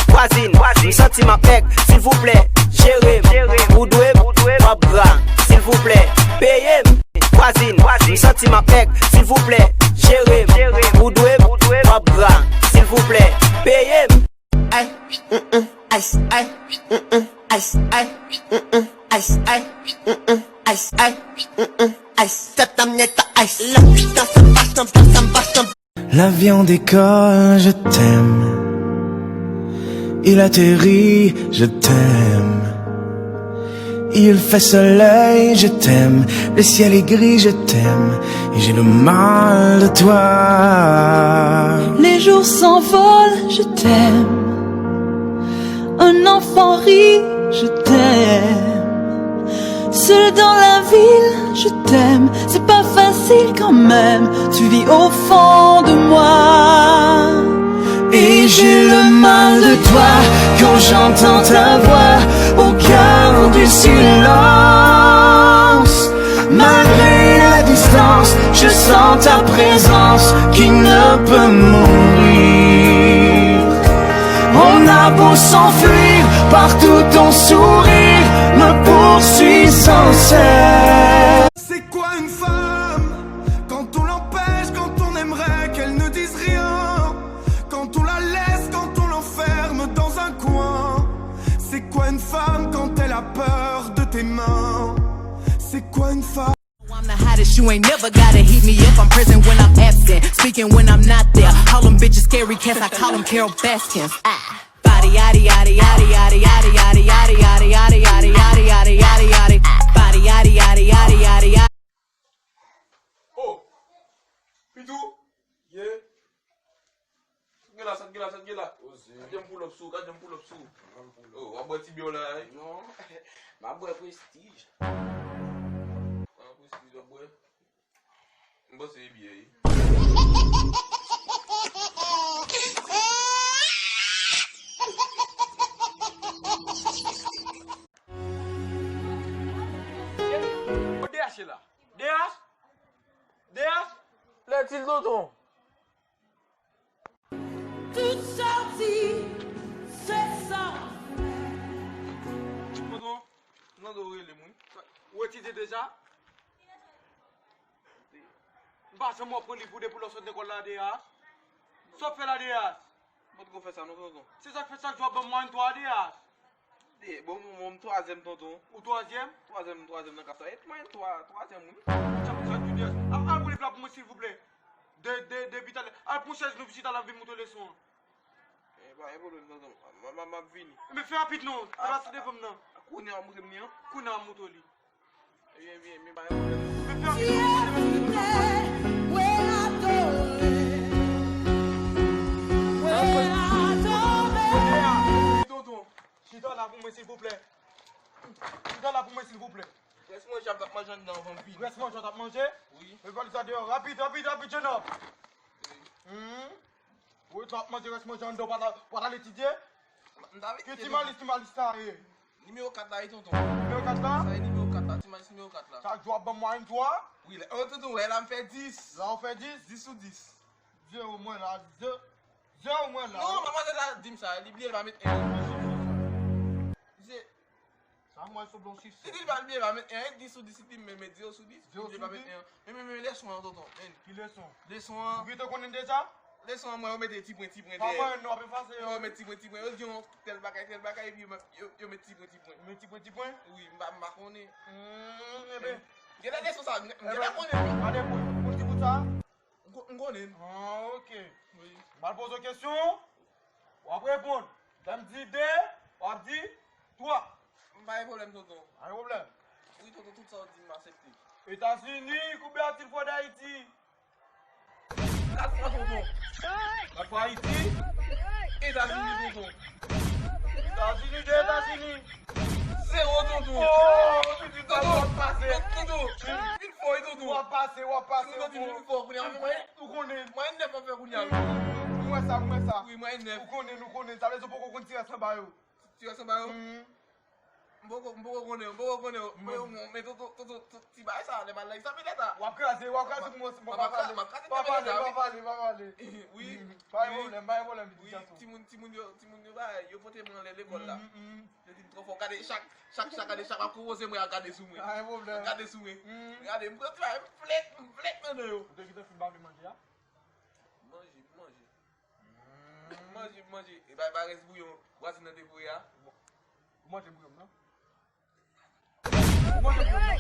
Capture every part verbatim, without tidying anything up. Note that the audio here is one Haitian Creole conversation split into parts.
Vwazin, m santi m ap mèg, silvouplè, jere m. Ou dwe m, w ap gra, silvouplè, peye m. Vwazin, m santi m ap mèg, silvouplè, jere m. Ou dwe m, w ap gra, silvouplè, peye m. Ay, mm, mm, ice, ay, mm, mm, ice, ay, mm, mm, ice, ay, mm, mm, ice, ay, mm, mm, ice. Tèt nan mwen ta ice. La putain, ça passe, ça passe, ça passe. L'avion décolle, je t'aime. Il atterrit, je t'aime. Il fait soleil, je t'aime. Le ciel est gris, je t'aime. Et j'ai le mal de toi. Les jours s'envolent, je t'aime. Un enfant rit, je t'aime. Seul dans la ville, je t'aime. C'est pas facile quand même, tu vis au fond de moi. Et j'ai le mal de toi quand j'entends ta voix au cœur du silence. Malgré la distance, je sens ta présence qui ne peut mourir. On a beau s'enfuir, partout ton sourire me poursuit sans cesse. C'est quoi une femme quand on l'empêche, quand on aimerait qu'elle ne dise rien, quand on la laisse, quand on l'enferme dans un coin? C'est quoi une femme quand elle a peur de tes mains? C'est quoi une femme? I'm the hottest, you ain't never gotta heat me up. I'm present when I'm absent, speaking when I'm not there. All them bitches scary cats, I call them Carol Baskins. Ah. Body yaddy yaddy yaddy yaddy yaddy yaddy yaddy yaddy yaddy yaddy yaddy yaddy yaddy yaddy. Body yaddy yaddy yaddy yaddy yaddy. Oh, Pitou, yeah. Sa t gen la, sa t gen la, sa t gen la. Oze. Gad jan m pull up sou, gad jan m pull up sou. Gad jan m pull up. Oh, w ap bwè ti byè w la, wi? Non. M ap bwè Prestige. Ah, Prestige w ap bwè? M panse e byè, wi. Kote D H la? D H? D H? Lè til tonton. Tout sorti, se sa. Tonton, m tande w rele m, wi. Ou etidye deja? M pa janm wè w pran liv ou depi lè w sot lekòl la, D H. Sa w ap fè la, D H? M potko fè sa non, tonton. Se sa k fè chak jou w ap ban m mwayen twa, D H. E, bon, bon, bon, m twazyèm, tonton. Ou twazyèm? Twazyèm, twazyèm nan klas la. E mwen twa, twazyèm, wi. Chak, chak jou, D H. Al, al pran liv la pou mwen, silvouplè. De, de, depi talè. Al pran chèz nou vizit la, n ap vin montre leson an. E, pa gen pwoblèm, tonton. M, m, m ap vini. Men fè rapid non. Pase devan m nan. Kounye a w ap montre m li an? Kounye a w ap montre w li. Ebyen, ebyen, ebyen, pa gen pwoblèm. Men fè rapid non. Tonton. Chita la pou mwen, silvouplè. Chita la pou mwen, silvouplè. Rès manje a m t ap manje anndan anvan m vini. Rès manje a w t ap manje? Wi. Met valiz la deyò, rapid, rapid, rapid, jenòm. Wi. Hmm. Wi, w ap manje rès manje anndan, w pa t al, w pa t al etidye? M t ap etidye. Ki Ti Malis, Ti Malis sa ye? Nimewo kat la, wi, tonton. Nimewo kat la? Sa e nimewo kat la, Ti Malis nimewo kat la. Chak jou w ap ban m mwayen twa? Wi, lè, oh, tonton, wè, la m fè dis. La w fè dis? Dis sou dis. Zewo mwen la, ze-, zewo mwen la. Non, manmzèl la di m sa, li bliye l pa met en. Misye, sa mwen sou bon sifè. Li di l pa bliye l pa met en, dis sou dis, li di m men, men zewo sou dis, li bliye l pa met en. Men, men, men leson an, tonton, men. Ki leson? Leson an. Ou gentan konnen deja? Leson an, mwen, yo mete ti pwen, ti pwen dèyè. Pa mwen, non, ap efase yo. Yo met ti pwen, ti pwen. Yo di yon tèl bagay, tèl bagay, epi yo, yo, yo met ti pwen, ti pwen. Yo met ti pwen, ti pwen? Wi, m pa, m pa konnen. Hmm, enben. Genlè leson sa, m, m genlè konnen. Gade pou, pou ti bout sa. M ko-, m konnen. Ah, ok. Wi. M al poze w kesyon, w ap reponn. Lè m di de, w ap di twa. M pa gen pwoblèm, tonton. Pa gen pwoblèm. Wi, tonton, tout sa w di, m aksepte. Etazini, konbyen atil fò Dayiti? Kat fwa, tonton. Kat fwa Ayiti? Etazini, tonton. Etazini, de Etazini. Zewo, tonton. Oh, pitit, tonton, w ap pase. Tonton, tonton. Vin fò, tonton. W ap pase, w ap pase. Tonton, vin fò, kounye a, mwen, ou konnen. Mwen nèf ap fè kounye a. M wè sa, m wè sa. Wi, mwen nèf. Ou konnen, nou konnen. Sa vle di ou poko konn ti rès anba yo. Ti rès anba yo? Hmm. M poko, m poko konnen, m poko konnen. Men, men, men, tout, tout, tout, tout, tout ti bagay sa, lè m al nan egzamen leta. W ap kraze, w ap kraze pou mwen, si mwen pa pale. M ap kraze, m ap kraze. Pa pale, pa pale, pa pale. Wi, wi. Pa gen pwoblèm, pa gen pwoblèm, pitit gason. Timoun, timoun yo, timoun yo, bagay, yo pote mwen anlè lekòl la. Yo di m twò fò. Gade chak, chak, chak, gade chak, ap konpoze mwen, ap gade sou mwen. Pa gen pwoblèm. Ap gade sou mwen. Gade, m pran ti bagay, m flèt, m flèt nan men yo. Ou te gentan fin ba vle manje a? Manje, m manje. M manje, m manje. E bay, bay rès bouyon vwazin nan te voye a. Ou manje bouyon m nan? Ou manje bouyon m nan?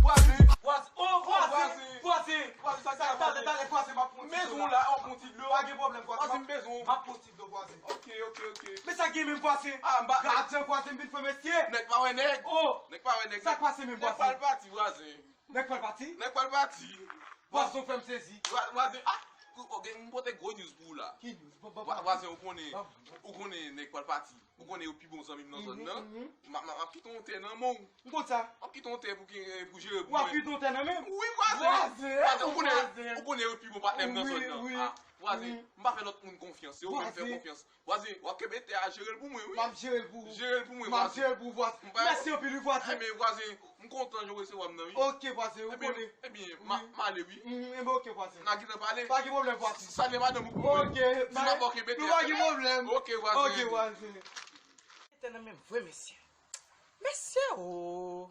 Vwazen, vwazen, oh, vwazen, vwazen, vwazen, sa k ap pase? Talè, talè, vwazen, m ap pran ti dlo la. Mezon la, w ap pran ti dlo. Pa gen pwoblèm, vwazen. Vwazen, m bezwen w. M ap pran ti dlo, vwazen. Ok, ok, ok. Men sa k gen menm, vwazen? Ah, m pa... Gadyen, vwazen, m vin fè mesye. Nèg pa wè nèg. Oh. Nèg pa wè nèg. Sa k pase menm, vwazen? Nèg pral pati, vwazen. Nèg pral pati? Nèg pral pati. Vwazen, w fè m sezi. Vwa-, vwazen, ah, ou, ou gen, m pote gwo news pou ou la. Ki news? Ban, ban, ban. Vwa-, vwazen, ou konnen, ou konnen nèg pral pati. Ou konnen yo pi bon zanmi m nan zòn nan. M a, m a, m ap kite yon tè nan men w. M konn sa. M ap kite yon tè pou ki, pou jere pou mwen. W ap kite yon tè nan men m? Wi, vwazen. Vwazen, ou konnen, ou konnen yo pi bon patnè m nan zòn nan. Wi, wi. Ah, vwazen, m pa fè lòt moun konfyans. Se ou menm m fè konfyans. Vwazen, w ap kenbe tè a, jere l pou mwen, wi. M ap jere l pou ou. Jere l pou mwen, vwazen. M ap jere l pou ou, vwazen. Mèsi anpil, wi, vwazen. Enben, vwazen, m kontan jan w resevwa m nan, wi. Ok, vwazen, ou konnen. Enben, m a-, m ale, wi. Enben, ok, vwazen. N a gentan pale. Pa gen pwoblèm, vwazen. Salye madanm ou pou mwen. Ok, di m ap ba w kenbe tè a. Pa gen pwoblèm. Ok, vwazen. Ok, vwazen. Tè nan men m vre, mesye. Mesye o!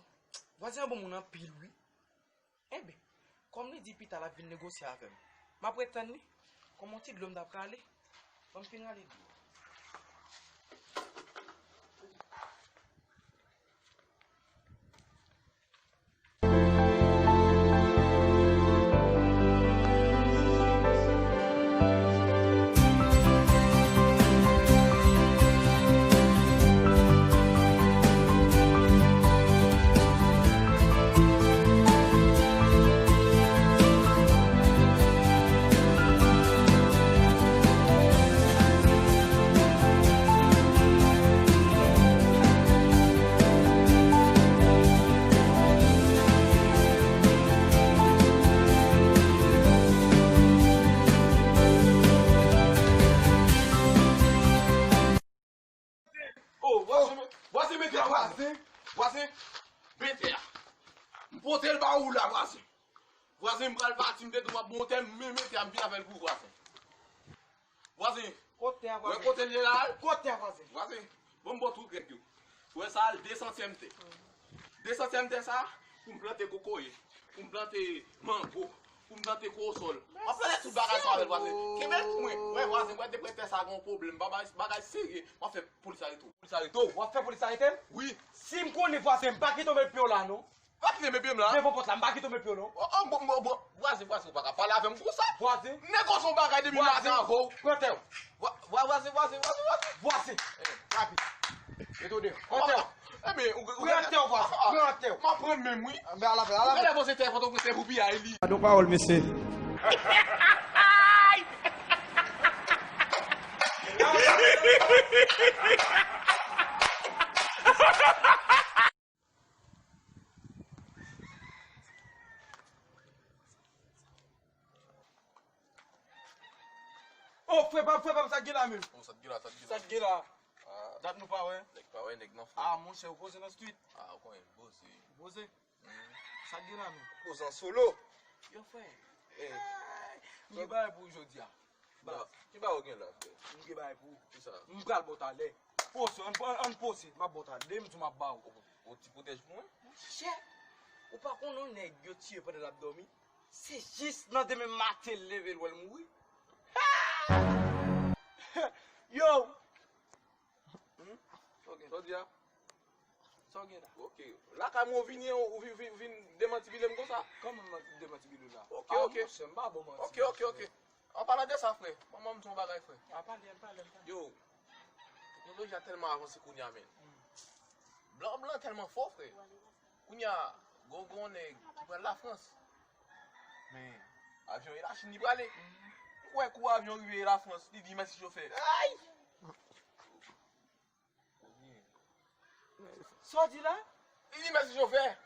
Vwazen an bon moun anpil, wi. Enben, kòm li di pita l ap vin negosye avè m, m ap ret tann li. Kòm yon ti dlo m t ap rale, ban m fin rale dlo. Oh, vwazen, vwazen, mete a, vwazen. Vwazen, mete a. M pote l ba ou la, vwazen. Vwazen, m pral pati, m te di w m ap bon tè, men mete a, m vin avè l pou vwazen. Vwazen. Kote a, vwazen? Wè kote l ye la? Kote a, vwazen? Vwazen, bon, m ba w tout règ yo. Wè sa, de santyèm tè. De santyèm tè sa, pou m plante kokoye, pou m plante mango, pou m plante kowosòl. M ap plante tout bagay sa avè l, vwazen. Kenbe l pou mwen. Wè, vwazen, wè, depi tè sa gen yon pwoblèm, bagay, bagay serye. M ap fè polis arete w. Polis arete w? W ap fè polis arete m? Wi. Si m konnen, vwazen, m pa kite w met pye w la, non. Pa kite m met pye m la. Devan pòt la, m pa kite w met pye w, non. Oh, oh, bon, bon, bon, vwazen, vwazen, ou pa ka pale avè m konsa. Vwazen. Negosye yon bagay depi maten avè w. Pran tè w. Vwa-, vwa-, vwazen, vwazen, vwazen, vwazen. Vwazen. Eh. Rapid. Etode. Pran tè w. Enben, ou, ou pran tè w, vwazen. Pran tè w. M ap pran menm, wi. Anben, ala fè, ala fè. Ou genlè panse tè Pòtoprens se pou piyay li. Gadon pawòl, mesye. Oh, frè pa m, frè pa m, sa k gen la menm? Oh, sa k gen la, sa k gen la? Sa k gen la? Ah. Dat nou pa wè? Nèg pa wè nèg nan frè. Ah, monchè, ou poze nan street? Ah, ou konnen, poze. Poze? Mm. Sa k gen la menm? Poze an solo. Yo, frè. Eh. M gen bagay pou ou jodi a. Baz. Ki bagay ou gen la, frè? M gen bagay pou ou. Kisa? M pral ba w talè. Poze, ann, ann, ann poze. M ap ba w talè. Depi m di w m ap ba w. Ou, ou ti pwotèj pou mwen? Monchè, ou pa konn yon nèg yo tiye pandan l ap dòmi? Se jis nan demen maten l leve l wè l mouri. Yo! Hmm? Sa w di a? Sa w gen la? Ok. Lakay mwen ou vini, ou vin, vin, vin demantibile m konsa? Kòman m demantibile w la? Ok, ok. Ah, monchè, m pa bon manti. Ok, ok, ok. An palan de sa, frè, ban m di w yon bagay, frè. A, pale, pale, pale. Yo, teknoloji a tèlman avanse kounye a, men. Hmm. Blan, blan tèlman fò, frè. Kounye a, gon, gon nèg ki pral Lafrans. Men, avyon e Lachin li prale. Hmm. Ou kwè kou avyon rive Lafrans, li di mèsi chofè. Ay! Ou byen. Sa w di la? Li di mèsi chofè.